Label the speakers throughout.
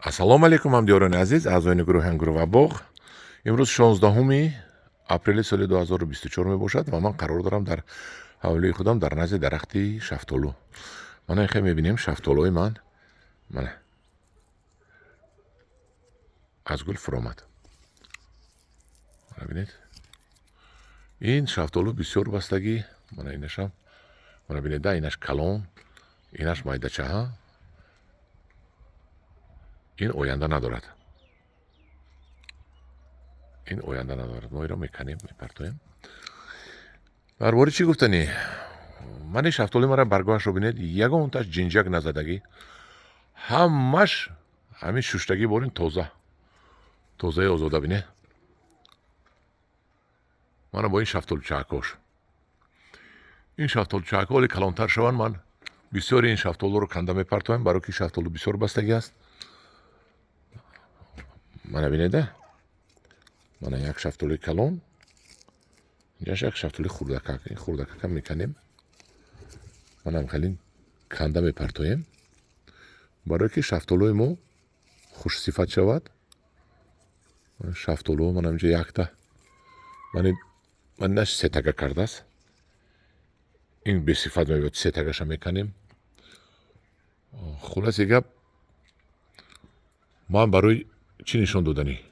Speaker 1: Ассалому алайкум, ҳамдиёрони азиз, аъзоёни гурӯҳи Ангур ва боғ. Имрӯз 16 апрели соли 2024 мебошад ва ман қарор дорам дар ҳавлии худам дар назди дарахти шафтолу. Мана хе мебинем, шафтолуи ман мана аз гул фуромад. Бинед, ин шафтолу бисёр бастагӣ. Мана инашам, мана бинед, да, инаш калон, инаш майдачаҳа. Ин оянда надорад, ин оянда надорад. Мо иро меканем, мепартоем. Дар бораи чӣ гуфтанӣ? Мани шафтоли мара баргоҳашро бинед, ягонташ ҷинҷак назадагӣ, ҳамаш ҳамин шуштагӣ борин, тоза тозаи озода. Бинед, мана бо ин шафтолучаакош. Ин шафтолучаако ҳоле калонтар шаванд, ман бисёри ин шафтолуро канда мепартоем, барое ки шафтолу бисёр бастагӣ аст. Мана бинеда, мана як шафтолуи калон, инҷаш як шафтолуи хурдакак. Ин хурдакакам меканем, манам хеле канда мепартоем, барое ки шафтолуи мо хушсифат шавад. Шафтолу мана инҷа якта, манинаш сетага кардааст, ин бесифат мебиёд, сетагаша меканем. Хулоси гап, ман барои чӣ нишон доданӣ?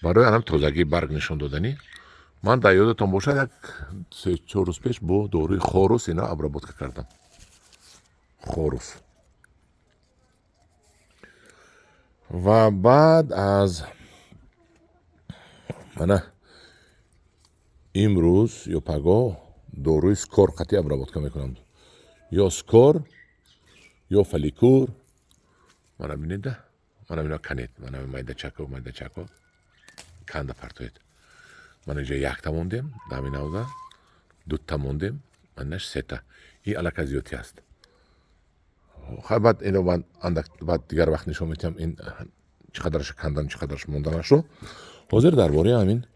Speaker 1: Барои анам тозагии барг нишон доданӣ. Ман дар ёдатон бошад, як 3-4 рӯз пеш бо доруи Хорус ина обработка кардам. Хорус. Ва баъд аз мана имрӯз ё пагоҳ доруи Скор қатъи обработка мекунам, ё Скор, ё Фаликур. Мана бинеда, мана ино канед, мана майдачако, майдачако канда партоед. Мана инҷа якта мондем, дами навда дута мондем, манаш сета. Ин аллакай зиёдтӣ аст. Хай, баъд ино ман андак баъд дигар вақт нишон медиҳам, ин чӣ қадараш кандан, чӣ қадараш монданашро. Ҳозир дар бораи ҳамин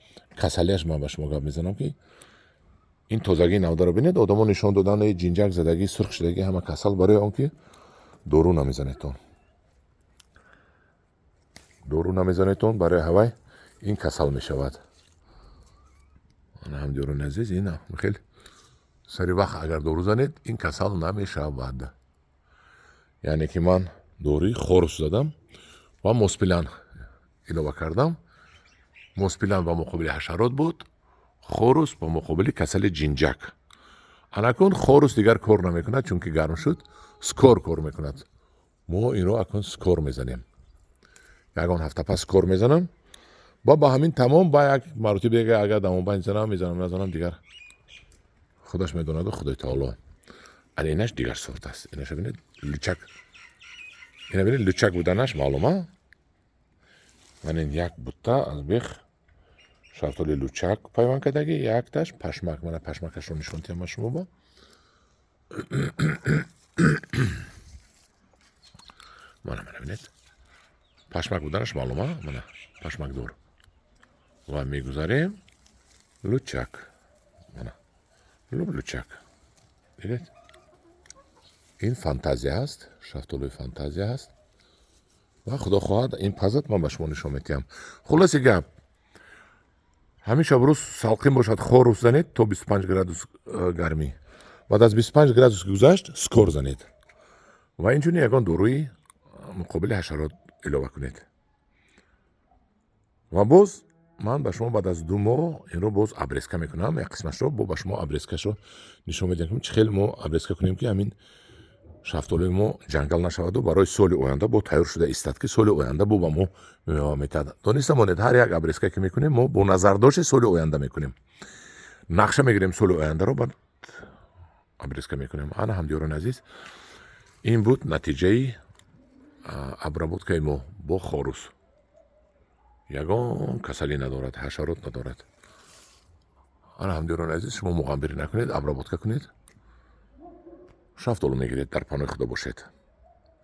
Speaker 1: касалиаш ман ба шумо гап мезанам, ки ин тозагии навдаро бинед. Одамо нишон додан, ҷинҷак задагӣ, сурх шудагӣ, ҳама касал, барои он ки дору намезанедтон, дору намезанедтон, барои ҳавай ин касал мешавад. Ана, ҳамдиёрони азиз, ин хел сари вақт агар дору занед, ин касал намешавад. Яъне ки ман доруи Хорус задам ва Моспилан илова кардам. Моспилан ба муқобили ҳашарот буд, Хорус ба муқобили касали ҷинҷак. Анакун Хорус дигар кор намекунад, чунки гарм шуд, Скор кор мекунад. Мо инро акун Скор мезанем, ягон ҳафта пас Скор мезанам ба ҳамин тамом. Ба як маротиба дига агар дамобанд занам, мезанам, назанам, дигар худаш медонаду Худои таоло. Ана инаш дигар сорт аст. Инаша бинед, лучак. Ина бинед, лучак буданаш маълума. Ман ин як бутта аз бех шафтоли лучак пайванд кардагӣ, якташ пашмак. Мана пашмакашро нишон диҳам ба шумо. Ба мана, мана бинед, пашмак буданаш маълума. Мана пашмакдор. Ва мегузарем лучак, мана лучак, дидед. Ин Фантазия аст, шафтолуи Фантазия аст. Ва худо хоҳад, ин пазад, ман ба шумо нишон медиҳам. Хулоси гап, ҳамин шабрӯз салқин бошад, Хорус занед то 25 градус гармӣ. Баъд аз 25 градус гузашт, Скор занед ва инчунин ягон доруи муқобили ҳашарот илова кунед. Ва боз ман ба шумо баъд аз 2 моҳ инро боз обрезка мекунам, як қисмашро бо ба шумо обрезкашро нишон медиҳам, чӣ хел мо обрезка кунем, ки ҳамин шафтолуи мо ҷангал нашаваду барои соли оянда бо тайёр шуда истад, ки соли оянда бо ба мо мева метаҳад. Дониста монед, ҳар як обрезка ки мекунем, мо бо назардошти соли оянда мекунем, нақша мегирем соли ояндаро, баъд обрезка мекунем. Ана, ҳамдиёрони азиз, ин буд натиҷаи обработкаи мо бо Хорус. Ягон касалӣ надорад, ҳашарот надорад. Ана, ҳамдиёрони азиз, шумо муғамбирӣ накунед, обработка кунед, шафтолу мегиред. Дар паноҳи Худо бошед.